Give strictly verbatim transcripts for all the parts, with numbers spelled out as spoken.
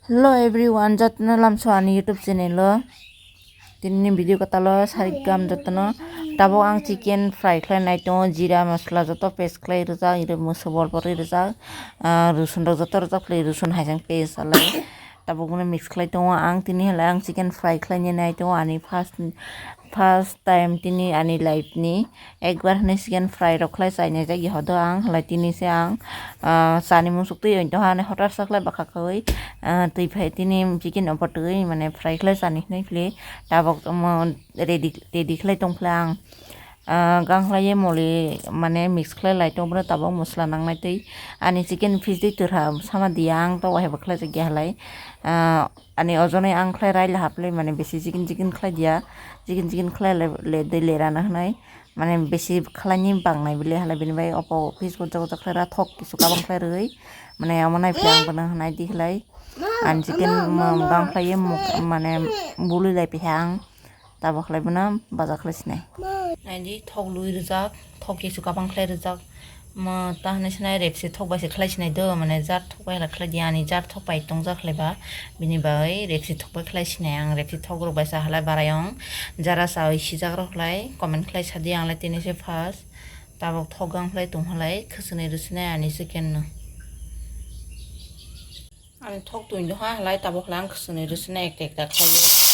Hello everyone, jotono lamso ani YouTube channel o. Tini video kwtal o sarikam jotono. Tabuk ang chicken fry khlai nai tongo, jira masala joto paste khlai rijak, iro moso bol pori rijak, ah, rosun rok joto rijak, pli rosun haisang paste alai. Tabuk no mix khlai tongo ang, tini halai ang chicken fry khlai nai tongo ani first First time tini ani life ni ekbar hinwi chicken fry rok khlai chai nai jak ya hodo ang, halai tini se ang, ah, chani muchuk twi ointo hani hotar sa khlai bwkha khaui, ah, twi phai tini chicken obo twi mane fry khlai chani hinwi phili tabok omo ready, ready khlai tong phla ang, ah, gang khlai ye moli mane mix khlai lai tong phla tabok mosola nang nai twi ani chicken piece twi twrha sama diya ang to wahai bo khlai jak ya halai, ah, Ani ojonoi ang khlai raila haplai mane bisi chicken chicken khlai dia, chicken chicken khlai le, le, de le rana hwnai, mane bisi khlaini bangnai bile halai bini bai opo piece gojak gojak khlai ra thok kisu kabang khlai rwui, mane omo nai phai ang bono hwnai di khlai, ani chicken mom gang khlai ye muk mane bului lai piha ang. Tabok khlai bono baja khlai sinai. Naidi thok lui rijak, thok kisu kabang khlai rijak. Mo ta hinwi sinai repsi thok bai se khlai sinai do, mane jar thok bai hala khlai di ani jar thok bai tongjak khlai ba. Bini bai repsi thok bai khlai sinai ang, repsi thok rok bai sa halai barai ong. Jara sa oi sijak rok khlai comment khlai sa di ang lai tini se first. Tabok thok gang khlai tong halai khwswnwi rwsinai ani chicken no. Ani thok twi no ha halai tabok lang khwswnwi rwsina ekta ekta khlaiwi.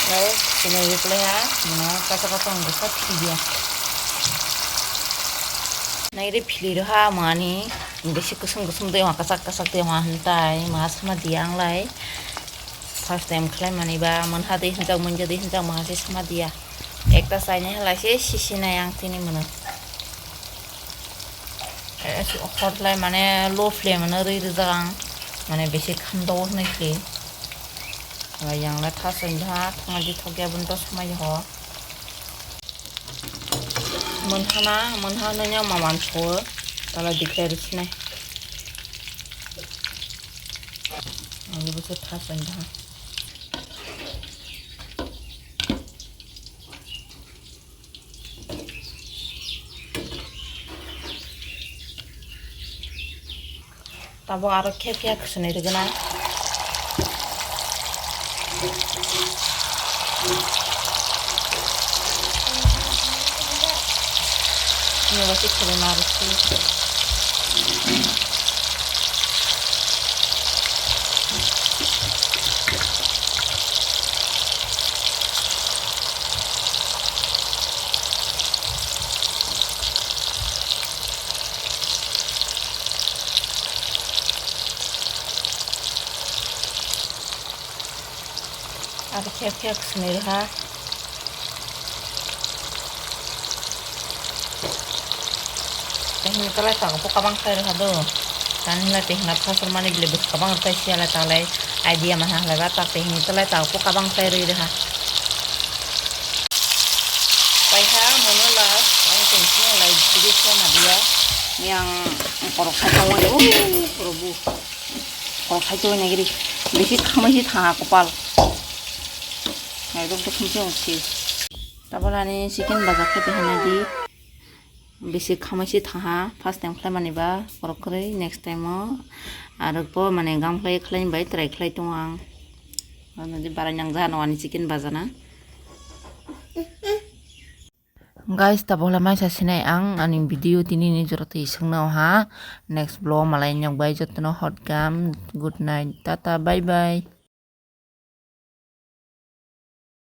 Guys, sini reply ha, mana kacang kacang besar video. Nai re phili rw ha mani, bisi kusum kusum twi ma kachak kachak twi ma hintai, ma sama diya ang lai. First time khlai mani ba, manha twi hinjak, manja twi hinjak, ma se sama diya. Ekta chainai halai se sisi nai ang tini mano. Eh, hor lai mane low flame no rwi rijak ang, mane bisi khamdo hwnwi khe. Yang lai tha soi tha, thangma di thok ya bun to samai ho. Manhana, manhana nya maman so, tala declare sinai. Ang bo se tha soi tha. Tabuk aro khe khe khwswnwi rwgwna. Nini bo se khwlwma rwkhe. Aro khep khep swnwi rwha. Tehini kwlai tabuk kabang khlai rwha do. Tani hwnla tehini phasor mani bile bwswk kabang rwtai siya lai talai idea manha hlaiba tak tehini kwlai tabuk kabang khlai rwi rwha. Paiha mono last ang tong sini lai video khe ma dia. Yang korok sai tong wani, oh, korok bu. Korok sai tong wani giri. Bisi khamai si tha kopal. Ekdom to khamsi ongsi. Tabuk ani chicken baja khe tehini di. Bisi khamai si tha ha, first time khlai mani ba korok kwrwi, next time o arokbo mane gam khlai khlai bai try khlai tongo ang. Ano di barai nang ja no ani chicken baja na. Guys, tabuk le mai sa sinai ang ani video tini ni jora twi swngna ha. Next vlog malai nok bai jotono hot gam. Good night. Tata, bye bye.